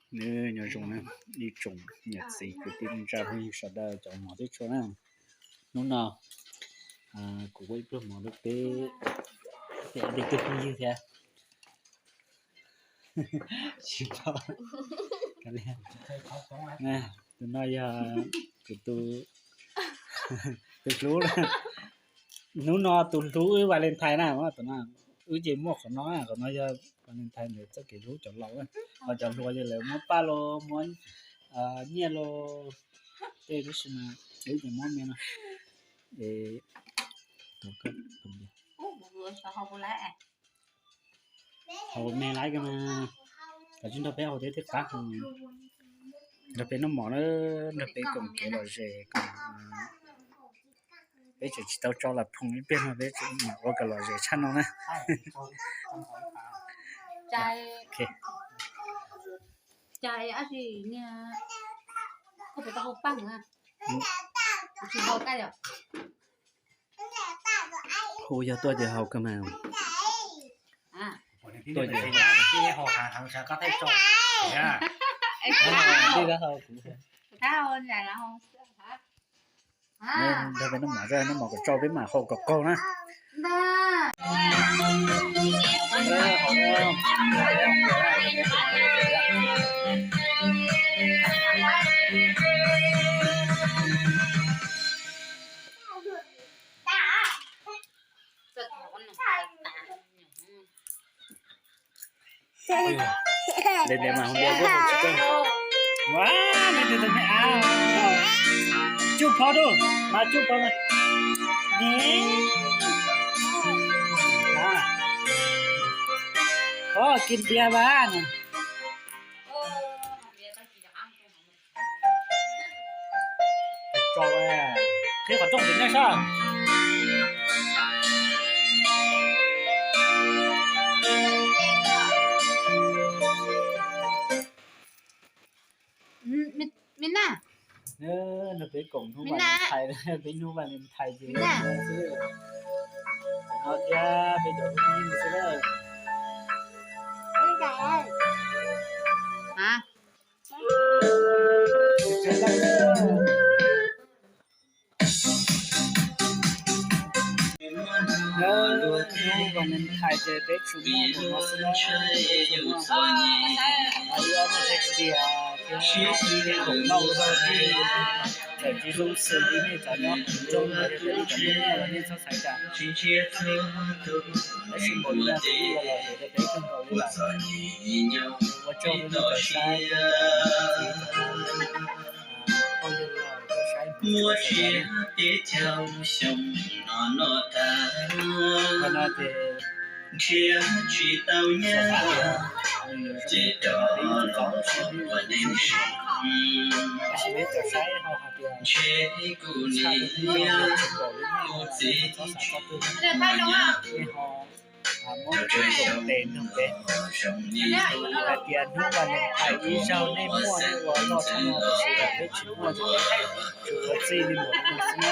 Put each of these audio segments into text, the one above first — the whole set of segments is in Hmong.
Nyob zoo na, ib tsoom niam txiv kwv tij neej tsa phooj ywg sawv daws cov hmov thiab tshua na. Hnub no kuv ua ib pluag hmov rau peb, peb ob tug phooj ywg thiab. Tus no yog kuv tus, tus hlub. Hnub no tus hlub Valentine na, tus no wb ces muaj qhov no, qhov no yog Valentine ntawd txoj kev hlub cov laus, ho cov hluas ces lawv muab paj los muab nyiaj los tej, tab sis mas wb ces muab me no. Haus me laiv ko na, koj tsis nrog peb haus thiab thiaj qab, nrog peb noj mov na, nrog peb koom kev lom zem, peb tseem tsis tau tso lam phoom ib pliag no peb tseem mam ua kom lom zem tshaj no na. Hu yog tuaj ces haus kawg mas. Tuaj ces nrog peb noj mov, noj mov kom tsau peb mam haus kom qaug na. Ntev ntev mas hauv ntias kuj haus tsis tau. Ua, neb tus tus me av, cuj phob dub, mas cuj phob mas. Ov, kis ntias vas. Qhib qhov rooj tim nej sab. Me na, nrog peb koom hnub Valentine, peb hnub Valentine ces xwb. Tam no thiab peb cov phooj ywg xwb na. Hnub Valentine ces peb tsuas muaj tus no xwb na, peb tsuas muaj ib ob tug tiag thiab koom noj ua zog li, txawm tsis zoo xws li nej cov nyob nroog no, yog tias li cov nyob nyob los nej txhob xav cas. Tab sis npaum li no ces kuj los zem rau peb kawg nkaus li lawm. Ua tsaug rau nej cov saib, phooj ywg los cov saib. Qhov no ces nws yuav zoo li no, tab sis peb cov saib ho hais tias tshaj li nej tsis npaum li nej, txhob xav txog twg, nej ho muab koom tes nrog peb. Hais tias hnub Valentine ib zaug nej muaj nej ua loj tshaj no, tab sis peb tsis muaj, tsuas ua txij li npaum no xwb na.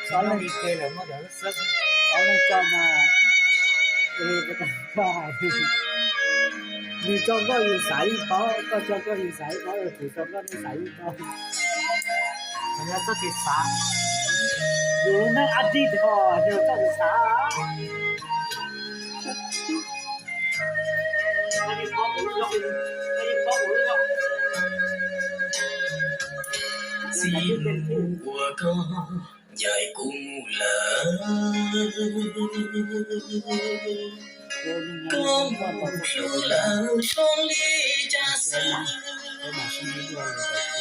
Ob leeg, ob leeg tso mas, nws tso nkoj yus xav yeej paub, koj tso nkoj yus xav yeej paub, kuv tso nkoj nej xav yeej paub. Yus lub neej ab dij tho, yus txoj kev xav. Txiv mus ua koj ncaim kuv mus lawm, koj mus hlub lawm zoo li cas xwb.